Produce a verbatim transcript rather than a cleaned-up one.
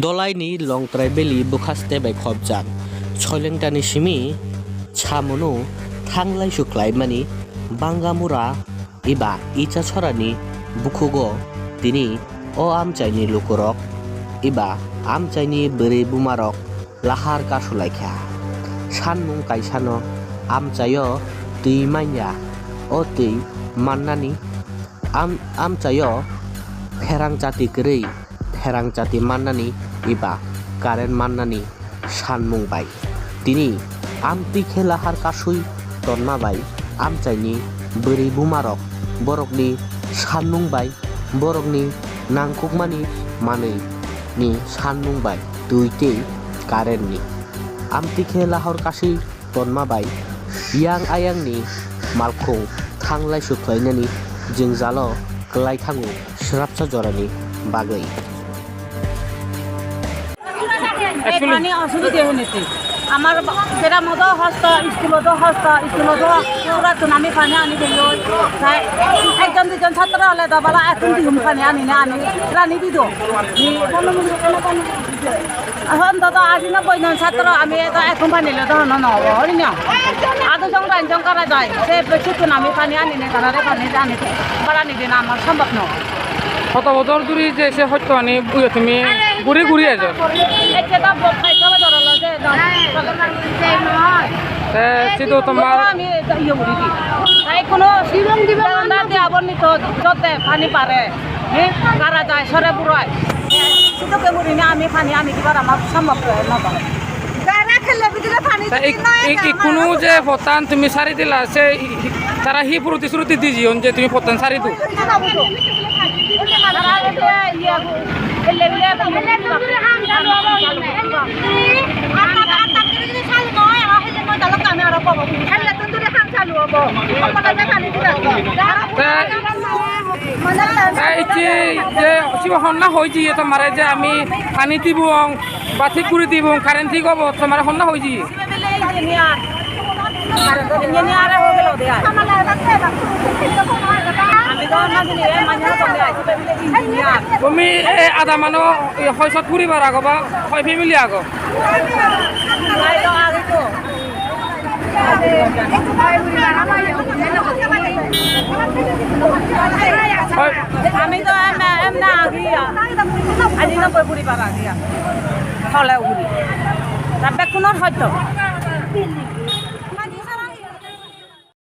Dolaini Longtrai Valley bwkhaste bai khopjak Soilengtani simi samono thanglai suklaimani Bangamura eba Ichasorani bukhugo tini o amchaini lukurok eba amchaini bwrwi bumarok lahar kasulaikha. Sanmung kaisano amchaio twi manya, o twi mannani am-, amchaio pherang chati kwrwi pherang chati mannani eba current mannani sanmung bai. Tini amtwi khe lahar kasui tonma bai amchaini bwrwi bumarok borokni sanmung bai borokni nangkukmani manwi ni sanmung bai twi tei current ni amtwi khe lahar kasui tonma bai yang ayangni malkhung thanglai suklainani jwngjalo kwlai thango srapsa jorani bagwi. এই পানী অসুবিধা হয়েছে। আমার বা-, গ্রামত হস্ত, স্কুলত হস্ত, স্কুলত পুরা সুনামি পানি আনি দিল। তাই একজন দুজন ছাত্র হলে তো বাবা এখন দিন পানি আনি না আনি রানি দিত। এখন তো, তো আশি নব্বই জন ছাত্র, আমি তো এখন পানি লো তো হন না, হরি না। আদো জন রান জন করা যায়, সে বেশি তো আমি পানি আনি নে, তারা পানি আনি, বাড়ানি দিন আমার সম্ভব নয়। কত বছর ধরে যে সে হয়তো আনি বুঝে তুমি ঘুরে ঘুরে আছো। এই যে তো ব-, এই সব ধরো লো যে, তো, তে সিধু তোমার আমি ইয়ে করি দি। তাই কোনো শিবং দিবং দোকানদার দিয়ে আবার নিত, যত পানি পারে। He, kara jai sore buroi. He, situ ke muri ni ami pani ani dibar amar sombhob noy, noy. Gara khele bidire pani ta ik, ik, ikkunu je potan tumi sari dila, se i, i, tara hi protisruti dijiyon je tumi potan sari do? Te, te ichi je sibo honna hoiji tomare je ami pani dibong, bathik guri dibong, current thik obo, tomare honna hoiji? Tumi, eh, adamano, eh, hoi sot poribar ago ba, hoi family ago? Hoi. Ami to em, em na agi ya. Ani no poribar agi ya. Hole uguri. Rabbe kunor hoito.